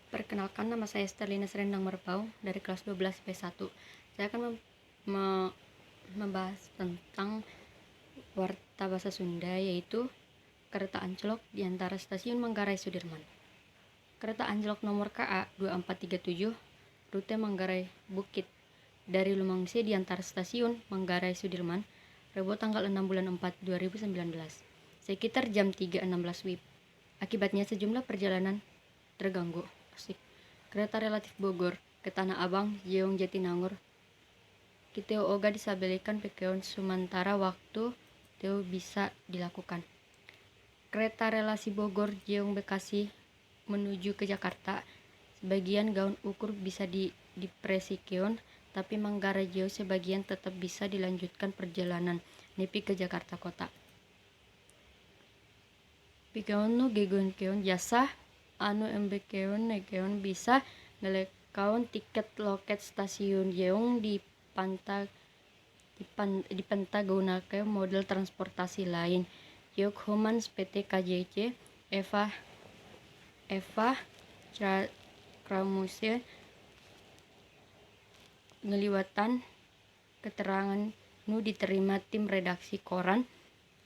Perkenalkan, nama saya Sterlina Serendang Merbau dari kelas 12 B1. Saya akan membahas tentang warta bahasa Sunda, yaitu kereta anjlok di antara stasiun Manggarai Sudirman. Kereta anjlok nomor KA 2437 rute Manggarai Bukit dari Lumangse di antara stasiun Manggarai Sudirman, Rebo tanggal 6 bulan 4 2019, sekitar jam 3.16 WIB. Akibatnya sejumlah perjalanan terganggu. Asik. Kereta relatif Bogor ke Tanah Abang, Jeong Jatinangor, Kiteo oga disabelikan pekeon sumantara waktu teu bisa dilakukan. Kereta relasi Bogor Jeong Bekasi menuju ke Jakarta, sebagian gaun ukur bisa dipresikeun, tapi Manggarai Jeo sebagian tetap bisa dilanjutkan perjalanan nepi ke Jakarta Kota. Pikeun nu ngageukeun jasa anu embekeun nekeun bisa ngelekaon tiket loket stasiun Jeong dipenta gunakeun model transportasi lain. Ceuk Humas PT KJC Eva Eva Cramuse ngaliwatan keterangan nu diterima tim redaksi koran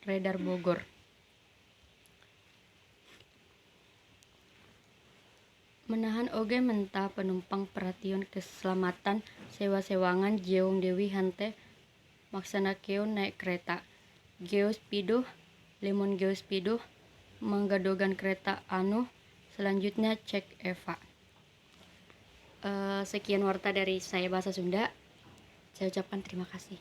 Radar Bogor. Menahan oge menta penumpang perhation keselamatan sewa-sewangan jeung deui henteu maksanakeun naek kereta. Geus piduh lamun geus piduh manggadogan kereta anu selanjutnya, cek Eva. Sekian warta dari saya bahasa Sunda. Saya ucapkan terima kasih.